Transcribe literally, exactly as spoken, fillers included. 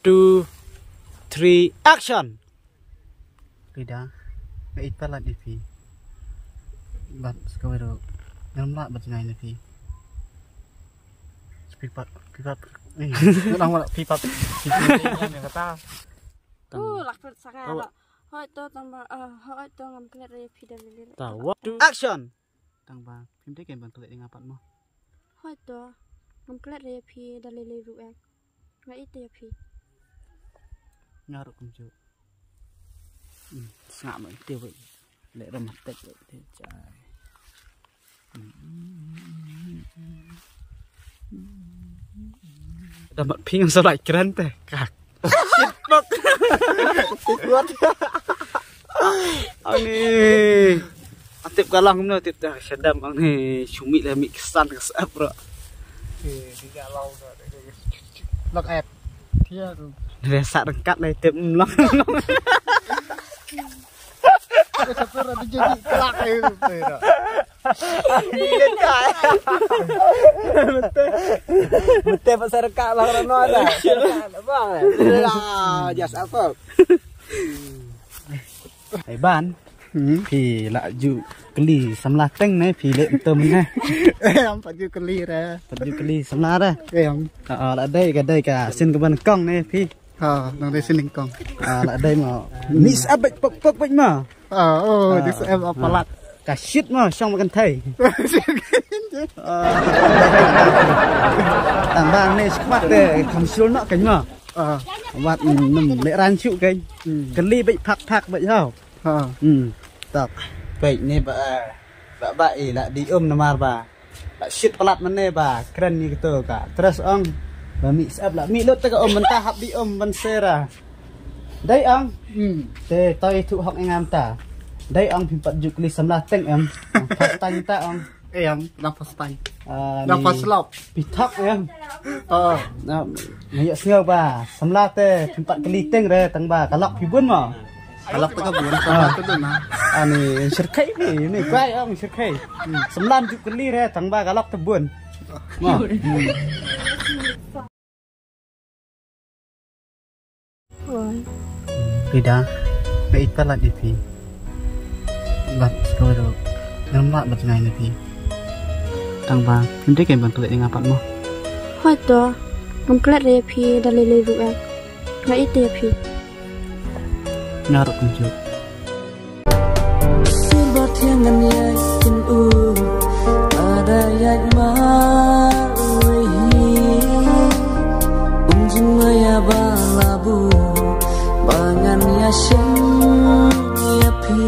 two, three, action. Rida, nga ïeit palat ïa phi. Bad sa kawei ruh ngam lah ban jngai na phi. Phi pat, phi pat. Eh, nga dang wala phi pat. Phi pat. Tang. Uh, lak pet sangat. Hoi to tang ba, ah, hoi to ngam klet re phi da lele. Ta, one, two, action. Tang ba phim dei kem ban klet ïa nga pat mo. Hoi to ngam klet re phi da lele ruh eh. Nga ïeit ïa phi. Nga ruh kumjuh. Hmm, sngap ma te wei. Leh ram tek wei te jai. Da mat phi ngam sa lait kren te. Kak. Shit, fuck. What? Ani. Atip ka lang kumno, tip ta shadam ani, shu mih la mih ksan ka sap bro. Lok et. Dia tu. Dia sak rengkat la tip mlong. Dia satu ada jadi kelak ai tu. Betul. Betul pasal rengkat bang Rano ada. Bang. Lah, jas apa? Ai ban. Hmm. Phi lah ju kylli samla teng ne phi leh mynta ne. Em, pat ju kylli re. Pat ju kylli samla re. Em. Ah, ah, lah dei ka dei ka sien ka ban kong ne phi. Ha, nang dei sien kong. Ah, lah dei mo. Mix up bad pok pok bad mo. Ah, oh, ah, mix up ah, palat. Ka shit mo, shong ma kan thai. Ah. Tang bang ne shkmat te, kam shul nok kan mo. Ah. Wat, mm, mm, leh ran shu kan. Hmm. Kylli bad phak phak bad hau. Ha. Hmm. Tok. Peit ne ba, ba, ba, eh, la dih um namar ba. La shit palat mane ba, kren ni kito ka. Terus ong, ba mih sep la, mih lut te ka um mynta hap dih um ban sera. Dei ong. Hmm. Te toi thu hok engam ta. Dei ong phim pat ju kylli samla teng em. Pas tang ta ong. Eh, em, dang pas tang. Ah, dang pas lop. Pi thok em. Oh. Na, nga ïohsngew ba samla te phim pat kylli teng re tang ba ka lok phi bun mo. Ka lok te ka bun, samla te dun ha. Ani shirkhei ni, ni kwai ong shirkhei. Hmm. Samla ju kylli re tang ba ka lok te bun. Mo. Hmm. Rida, nga ïeit palat ïa phi. Bad sa kawei ruh ngam lah ban jngai na phi. Tang ba phim dei kem ban klet ïa nga pat mo. Hoi to, ngam klet re ïa phi da lei lei ruh eh. Nga ïeit ïa phi. Nga ruh kumjuh. Sir ba thiang ngan ïaid kin u, ada ïaid marwei hi. Um jingmaya ba la buh, ba ngan ïashem ïa phi.